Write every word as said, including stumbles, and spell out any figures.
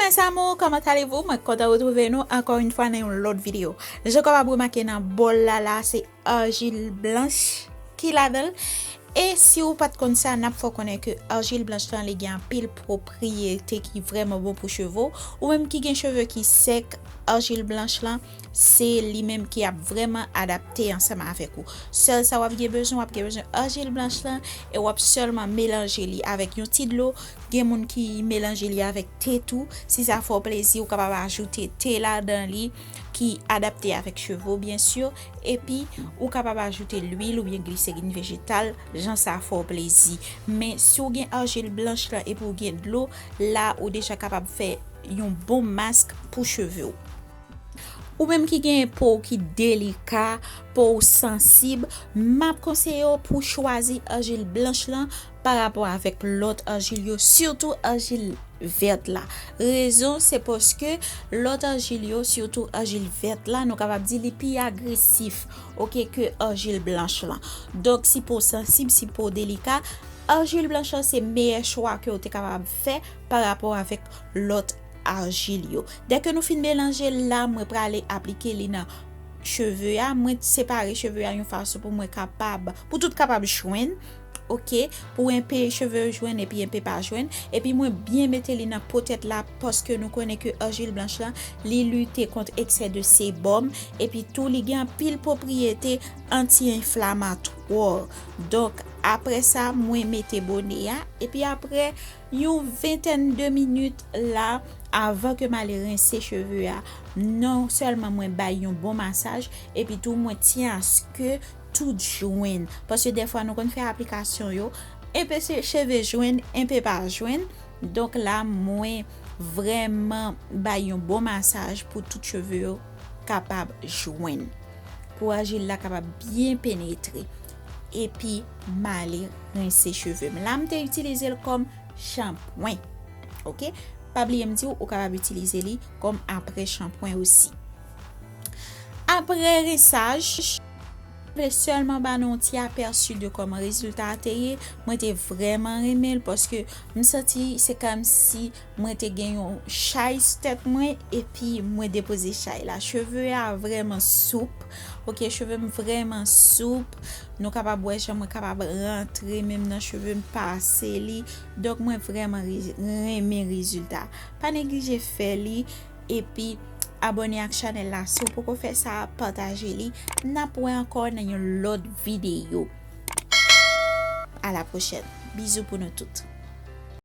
Mes amours, comment allez-vous? Mwen kontan retwouve nou ankò yon fwa nan yon lòt videyo. Jan w kapab remake nan bòl la, la se argile blanche ki ladan l. E si w pa t konn sa, n ap fè w konnen ke argile blanche lan, li gen anpil pwopriyete ki vrèman bon pou cheve w. Ou menm ki gen cheve ki sèk, argile blanche lan, se li menm ki ap vrèman adapte ansanm avèk ou. Sèl sa w ap gen bezwen, w ap gen bezwen argile blanche lan, e w ap sèlman melanje li avèk yon ti dlo. Gen moun ki melanje li avèk te tou. Si sa fè w plezi, ou kapab ajoute te ladan li ki adapte avèk cheve w, byen si. Epi, ou kapab ajoute lwil oubyen gliserin vejetal, jan sa fè w plezi. Men, si w gen argile blanche lan epi w gen dlo, la ou deja kapab fè yon bon mask pou cheve w. Ou menm ki gen po w ki delika, po w sansib, m ap konseye w pou w chwazi argile blanche lan pa rapò avèk lòt argile yo, sitou argile vèt la. Rezon, se paske lòt argile yo, sitou argile vèt la, nou kapab di li pi agresif, oke, ke argile blanche lan. Donk, si po w sansib, si po w delika, argile blanche lan se meyè chwa ke w te kapab fè pa rapò avèk lòt argile yo. Dèke nou fin melanje l la, mwen prale aplike li nan cheve a. Mwen separe cheve a yon fason pou mwen kapab, pou tout kapab jwenn. Oke, pou enpe cheve jwenn epi enpe pa jwenn. Epi mwen byen mete li nan po tèt la, paske nou konnen ke argile blanche lan, li lite kont eksè de sebòm. Epi tou, li gen anpil pwopriyete anti-enflamatwa. Donk, apre sa, mwen mete bone a. Epi apre yon ventèn de minit la, avan ke m ale rense cheve a, non sèlman mwen bay yon bon masaj, epi tou mwen tyen aske tout jwenn. Paske dèfwa nou konn fè aplikasyon yo, enpe se cheve jwenn, enpe pa jwenn. Donk la, mwen vrèman bay yon bon masaj pou tout cheve yo kapab jwenn. Pou argile la kapab byen penetre. Epi, m ale rense cheve m. La, m te itilize l kòm shanpwen. Oke? Pa bliye m di w, ou kapab itilize li kòm apre shanpwen osi. Apre rensaj, m vle sèlman ba nou yon ti apèsi de kòman rezilta a te ye. Mwen te vrèman renmen l paske m santi se kòmsi mwen te gen yon chay sou tèt mwen, epi mwen depoze chay la. Cheve a vrèman soup. Oke, cheve m vrèman soup. Nou kapab wè jan mwen kapab rantre menm nan cheve m, pase li. Donk, mwen vrèman re-, renmen rezilta. Pa neglije fè li. Epi, abòne ak chanèl la. Si w poko fè sa, pataje li. N ap wè ankò nan yon lòt videyo. A la pwochèn. Bizou pou nou tout.